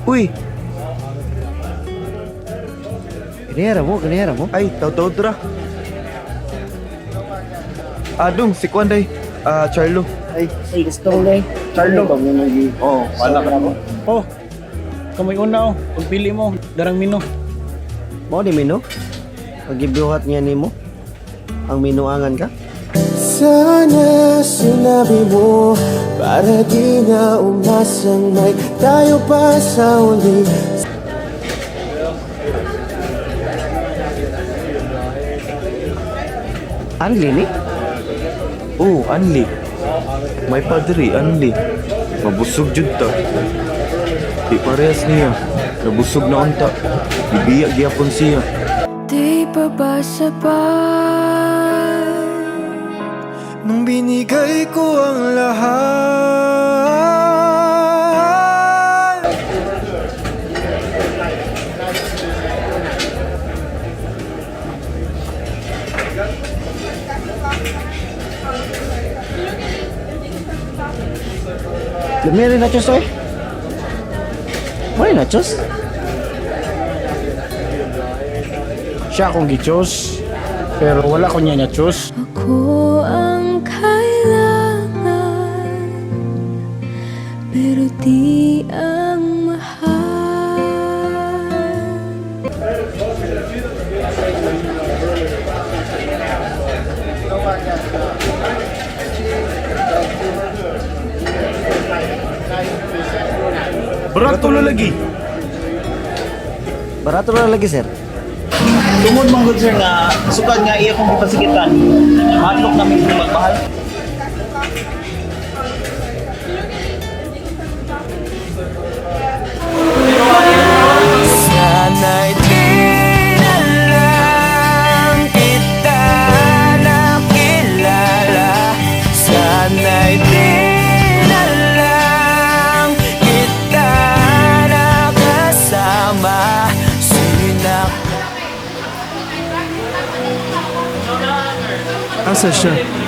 Uy, Ganihara mo, ganihara mo. Ay, taw-taw ra. Adong, si Kwan day. Ah, Charlo. Ay, ay, gusto ko day. Charlo. Oh, wala ka mo. Oh, kamoy una oh. Pagpili mo, darang mino. Mao ni Mino. Pagibuhat niya nimo. Ang minuangan ka. Sana sinabi mo para di na umasang may tayo pa sa uli. Anli ni? Oh, anli. May padre, anli. Mabusog jud ta. Di parehas niya. Nabusog na unta. Gibiya gyapon siya. Di pa ba sapat? Nung binigay ko ang lahat. Lumiri nachos oy. Mao ni nachos? Siya akong gi-choose. Pero wala ko niya na-choose. Ako ang kailangan, pero di ang mahal. Barato na lagi. Barato na lagi, sir. Tungod mong good sir nga sukad nga iya kong gipasikitan. Matlok namin kung magmahal. Sana'y di na lang kita nakilala. Sana'y di na lang kita nakasama. Sinak Asa siya?